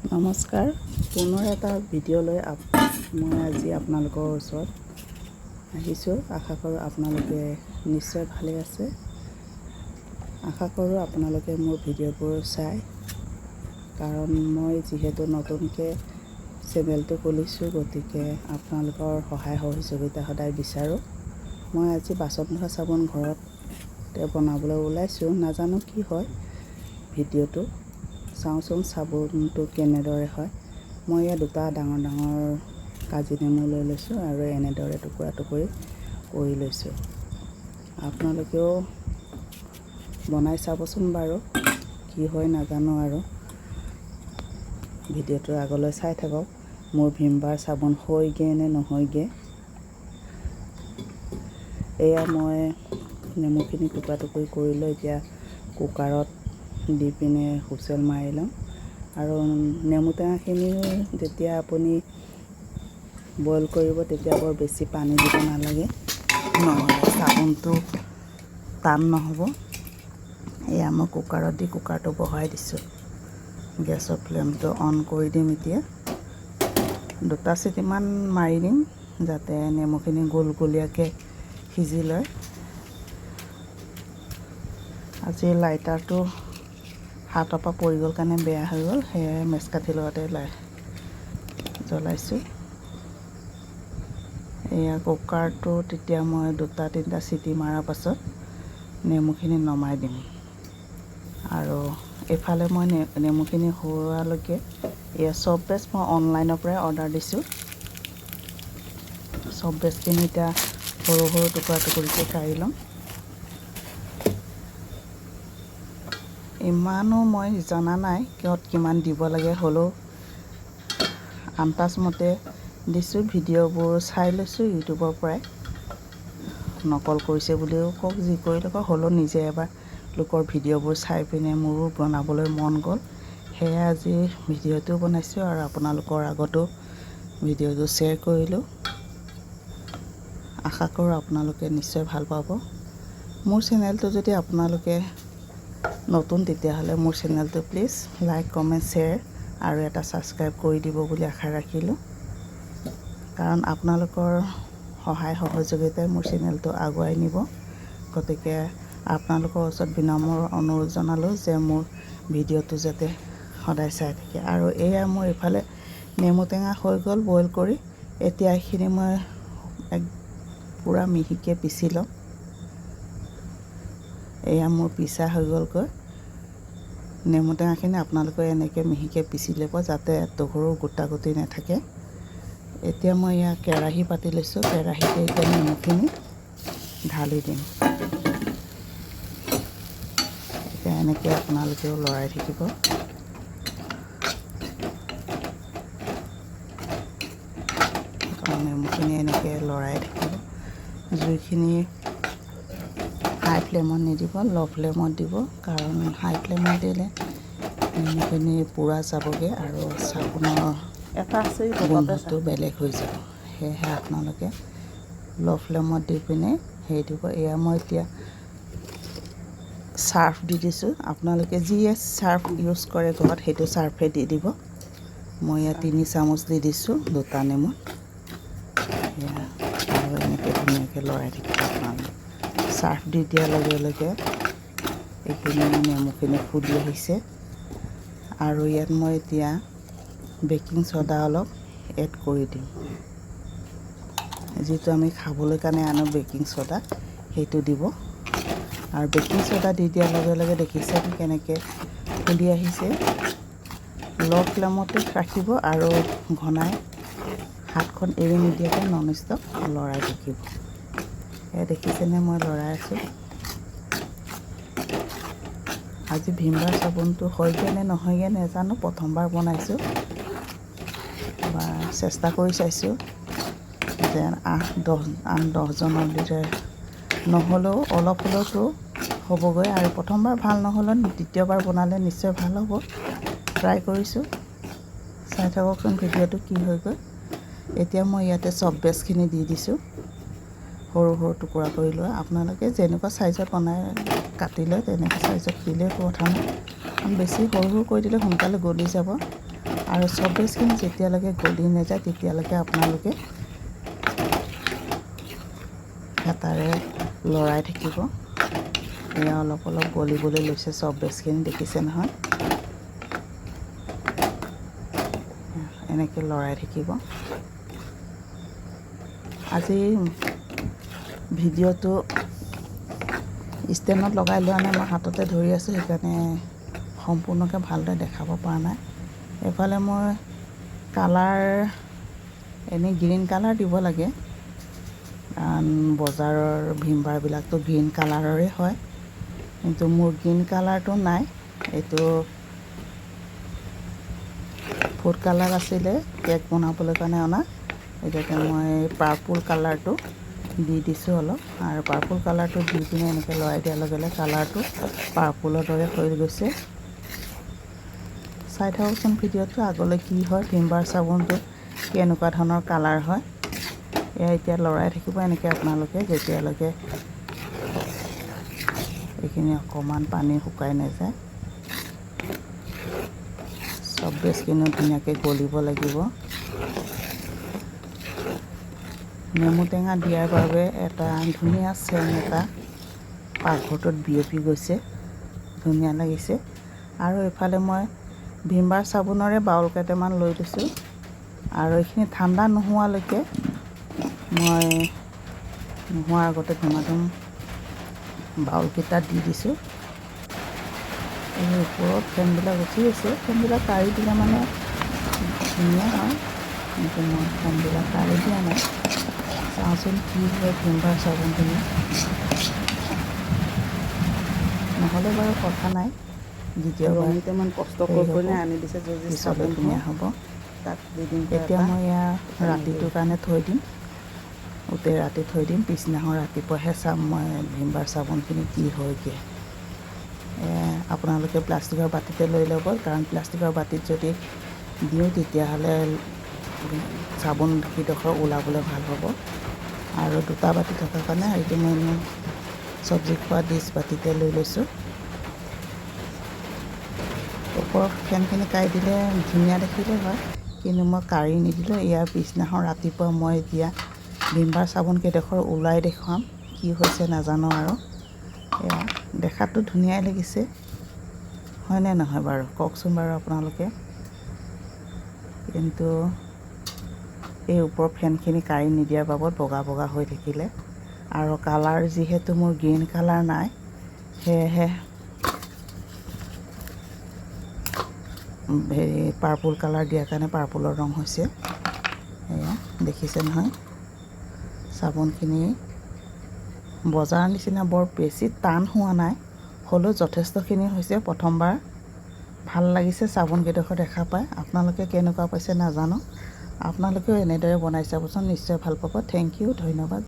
নমস্কাৰ, পুনৰ এটা ভিডিঅ' লৈ মই আজি আপোনালোকৰ ওচৰত আহিছোঁ। আশা কৰোঁ আপোনালোকে নিশ্চয় ভালে আছে। আশা কৰোঁ আপোনালোকে মোৰ ভিডিঅ'বোৰ চায়, কাৰণ মই যিহেতু নতুনকৈ চেনেলটো খুলিছোঁ, গতিকে আপোনালোকৰ সহায় সহযোগিতা সদায় বিচাৰোঁ। মই আজি বাচন ধোৱা চাবোন ঘৰতে বনাবলৈ ওলাইছোঁ। নাজানো কি হয় ভিডিঅ'টো, চাওঁচোন চাবোনটো কেনেদৰে হয়। মই ইয়াত দুটা ডাঙৰ ডাঙৰ কাজি নেমু লৈ লৈছোঁ আৰু এনেদৰে টুকুৰা টুকুৰি কৰি লৈছোঁ। আপোনালোকেও বনাই চাবচোন বাৰু, কি হয় নাজানো আৰু। ভিডিঅ'টো আগলৈ চাই থাকক, মোৰ ভীমবাৰ চাবোন হয়গৈ নে নহয়গৈ। এয়া মই নেমুখিনি টুকুৰা টুকুৰি কৰি লৈ এতিয়া কুকাৰত দি পিনে হুইচেল মাৰি ল'ম। আৰু নেমু টেঙাখিনিও যেতিয়া আপুনি বইল কৰিব, তেতিয়া বৰ বেছি পানী দিব নালাগে, নহ'লে চাবোনটো টান নহ'ব। এয়া মই কুকাৰত দি কুকাৰটো বহাই দিছোঁ। গেছৰ ফ্লেমটো অন কৰি দিম। এতিয়া দুটা চিটিমান মাৰি দিম, যাতে নেমুখিনি গোলগুলীয়াকৈ সিজি লয়। আজি লাইটাৰটো হাতৰ পৰা পৰি গ'ল কাৰণে বেয়া হৈ গ'ল, সেয়াই মেচকাঠিৰ লগতে জ্বলাইছোঁ। এয়া কুকাৰটো তেতিয়া মই দুটা তিনিটা চিটি মৰাৰ পাছত নেমুখিনি নমাই দিম। আৰু এইফালে মই নেমুখিনি হোৱালৈকে এয়া চব বেছ মই অনলাইনৰ পৰাই অৰ্ডাৰ দিছোঁ। চব বেছখিনি এতিয়া সৰু সৰু টুকুৰা টুকুৰিকৈ কাটি ল'ম। ইমানো মই জনা নাই কিহত কিমান দিব লাগে, হ'লেও আন্দাজমতে দিছোঁ। ভিডিঅ'বোৰ চাই লৈছোঁ ইউটিউবৰ পৰাই। নকল কৰিছে বুলিও কওক, যি কৰিলে কওক, হ'লেও নিজে এবাৰ লোকৰ ভিডিঅ'বোৰ চাই পিনে মোৰো বনাবলৈ মন গ'ল। সেয়ে আজি ভিডিঅ'টো বনাইছোঁ আৰু আপোনালোকৰ আগতো ভিডিঅ'টো শ্বেয়াৰ কৰিলোঁ। আশা কৰোঁ আপোনালোকে নিশ্চয় ভাল পাব। মোৰ চেনেলটো যদি আপোনালোকে নতুন, তেতিয়াহ'লে মোৰ চেনেলটো প্লিজ লাইক, কমেণ্ট, শ্বেয়াৰ আৰু এটা ছাবস্ক্ৰাইব কৰি দিব বুলি আশা ৰাখিলোঁ, কাৰণ আপোনালোকৰ সহায় সহযোগিতাই মোৰ চেনেলটো আগুৱাই নিব। গতিকে আপোনালোকৰ ওচৰত বিনম্ৰ অনুৰোধ জনালোঁ যে মোৰ ভিডিঅ'টো যাতে সদায় চাই থাকে। আৰু এয়া মোৰ এইফালে নেমু টেঙা হৈ গ'ল বইল কৰি। এতিয়া এইখিনি মই এক পূৰা মিহিকৈ পিচি ল'ম। এয়া মোৰ পিচা হৈ গ'লগৈ। নেমু টেঙাখিনি আপোনালোকে এনেকৈ মিহিকৈ পিচি ল'ব, যাতে নহৰু গোটা গুটি নাথাকে। এতিয়া মই ইয়াত কেৰাহী পাতি লৈছোঁ। কেৰাহীতে এতিয়া নেমুখিনি ঢালি দিম। এতিয়া এনেকৈ আপোনালোকেও লৰাই থাকিব। নেমুখিনি এনেকৈ লৰাই থাকিব। জুইখিনি হাই ফ্লেমত নিদিব, ল' ফ্লেমত দিব, কাৰণ হাই ফ্লেমত দিলে নেমুখিনি পোৰা যাবগৈ আৰু চাবোনৰ এটা আছে। গোন্ধটো বেলেগ হৈ যাব। সেয়েহে আপোনালোকে ল' ফ্লেমত দি পিনে হেৰি দিব। এয়া মই এতিয়া চাৰ্ফ দি দিছোঁ। আপোনালোকে যিয়ে চাৰ্ফ ইউজ কৰে ঘৰত, সেইটো চাৰ্ফে দি দিব। মই ইয়াত 3 চামুচ দি দিছোঁ দুটা নেমুত। এয়া আৰু এনেকৈ ধুনীয়াকৈ লৰাই থাকিব আপোনালোকে। চাৰ্ফ দি দিয়াৰ লগে লগে এইখিনি নেমুখিনি ফুলি আহিছে। আৰু ইয়াত মই এতিয়া বেকিং চ'ডা অলপ এড কৰি দিম। যিটো আমি খাবলৈ কাৰণে আনো বেকিং চ'ডা, সেইটো দিব। আৰু বেকিং চ'ডা দি দিয়াৰ লগে লগে দেখিছে কেনেকৈ ফুলি আহিছে। ল' ফ্লেমতে ৰাখিব আৰু ঘনাই হাতখন এৰি নিদিয়াকৈ নন ষ্টপ লৰাই থাকিব। এয়া দেখিছেনে, মই লৰাই আছোঁ। আজি ভীমবাৰ চাবোনটো হয়গৈ নে নহয়গৈ নাজানো। প্ৰথমবাৰ বনাইছোঁ বা চেষ্টা কৰি চাইছোঁ যে 8, 10, 8-10জনৰ দিলে নহ'লেও অলপ হ'লেওতো হ'বগৈ। আৰু প্ৰথমবাৰ ভাল নহ'লেও দ্বিতীয়বাৰ বনালে নিশ্চয় ভাল হ'ব। ট্ৰাই কৰিছোঁ, চাই থাককচোন ভিডিঅ'টো কি হয়গৈ। এতিয়া মই ইয়াতে চব বেছখিনি দি দিছোঁ, সৰু সৰু টুকুৰা কৰি লোৱা। আপোনালোকে যেনেকুৱা চাইজত বনাই কাটি লয়, তেনেকুৱা চাইজত দিলে একো কথা নাই। কাৰণ বেছি সৰু সৰু কৰি দিলে সোনকালে গলি যাব। আৰু চফ্ট বেছখিনি যেতিয়ালৈকে গলি নাযায় তেতিয়ালৈকে আপোনালোকে হেতাৰে লৰাই থাকিব। এয়া অলপ অলপ গলিবলৈ লৈছে চফ্ট বেছখিনি, দেখিছে নহয়? এনেকৈ লৰাই থাকিব। আজি ভিডিঅ'টো ষ্টেণ্ডত লগাই লোৱা নাই, মই হাততে ধৰি আছোঁ, সেইকাৰণে সম্পূৰ্ণকৈ ভালদৰে দেখাব পৰা নাই। এইফালে মই কালাৰ, এনেই গ্ৰীণ কালাৰ দিব লাগে, কাৰণ বজাৰৰ ভীম বাৰবিলাকতো গ্ৰীণ কালাৰৰে হয়, কিন্তু মোৰ গ্ৰীণ কালাৰটো নাই। এইটো ফুড কালাৰ আছিলে কেক বনাবলৈ কাৰণে অনা। এতিয়াতে মই পাৰ্পল কালাৰটো দি দিছোঁ অলপ। আৰু পাৰ্পল কালাৰটো দি পিনে এনেকৈ লৰাই দিয়াৰ লগে লগে কালাৰটো পাৰ্পলৰ দৰে হৈ গৈছে। চাই থাককচোন ভিডিঅ'টো, আগলৈ কি হয়, ভীম বাৰ চাবোনটো কেনেকুৱা ধৰণৰ কালাৰ হয়। এয়া এতিয়া লৰাই থাকিব এনেকৈ আপোনালোকে, যেতিয়ালৈকে এইখিনি অকণমান পানী শুকাই নাযায়। চব বেছখিনিও ধুনীয়াকৈ গলিব লাগিব। নেমু টেঙা দিয়াৰ বাবে এটা ধুনীয়া চেণ্ট এটা পাকঘৰটোত বিয়পি গৈছে, ধুনীয়া লাগিছে। আৰু এইফালে মই ভীম বাৰ চাবোনৰে বাউল কেইটামান লৈ লৈছোঁ। আৰু এইখিনি ঠাণ্ডা নোহোৱালৈকে মই নোহোৱাৰ আগতে ধুমাধুম বাউলকেইটা দি দিছোঁ। এই ওপৰত ফেনবিলাক উঠি আছে, ফেনবিলাক কাঢ়ি দিলে মানে ধুনীয়া হয়, কিন্তু মই ফেনবিলাক কাঢ়ি দিয়া নাই। চাওঁচোন কি হয় ভীম বাৰ চাবোনখিনি। নহ'লে বাৰু কথা নাই, দ্বিতীয়বাৰ ৰঙীতে ইমান কষ্ট হেৰি কৰি হ'ব, কৰি আনি দিছে যদি পিছলৈ চাবোন ধুনীয়া হ'ব। তাক দি দিম। এতিয়া মই এয়া ৰাতিটোৰ কাৰণে থৈ দিম, গোটেই ৰাতি থৈ দিম। পিছদিনাখন ৰাতিপুৱাহে চাম মই ভীম বাৰ চাবোনখিনি কি হয়গৈ। আপোনালোকে প্লাষ্টিকৰ বাতিতে লৈ ল'ব, কাৰণ প্লাষ্টিকৰ বাতিত যদি দিওঁ তেতিয়াহ'লে চাবোন কেইডোখৰ ওলাবলৈ ভাল হ'ব। আৰু দুটা বাতি থকাৰ কাৰণে এইটো মই চব্জি খোৱা ডিছ বাতিতে লৈ লৈছোঁ। ওপৰৰ ফেনখিনি কাঢ়ি দিলে ধুনীয়া দেখিলে হয়, কিন্তু মই কাঢ়ি নিদিলোঁ। ইয়াৰ পিছদিনাখন ৰাতিপুৱা মই এতিয়া ভীম বাৰ চাবোন কেইডোখৰ ওলাই দেখুৱাম কি হৈছে নাজানো। আৰু এয়া দেখাততো ধুনীয়াই লাগিছে, হয়নে নহয় বাৰু কওকচোন বাৰু আপোনালোকে? কিন্তু এই ওপৰৰ ফেনখিনি কাঢ়ি নিদিয়াৰ বাবদ বগা বগা হৈ থাকিলে। আৰু কালাৰ যিহেতু মোৰ গ্ৰীণ কালাৰ নাই, সেয়েহে হেৰি পাৰ্পল কালাৰ দিয়াৰ কাৰণে পাৰ্পলৰ ৰং হৈছে। এয়া দেখিছে নহয়, চাবোনখিনি বজাৰৰ নিচিনা বৰ বেছি টান হোৱা নাই, হ'লেও যথেষ্টখিনি হৈছে। প্ৰথমবাৰ ভাল লাগিছে চাবোন কেইডোখৰ দেখা পাই। আপোনালোকে কেনেকুৱা পাইছে নাজানো, আপোনালোকেও এনেদৰে বনাই চাবচোন, নিশ্চয় ভাল পাব। Thank U, ধন্যবাদ।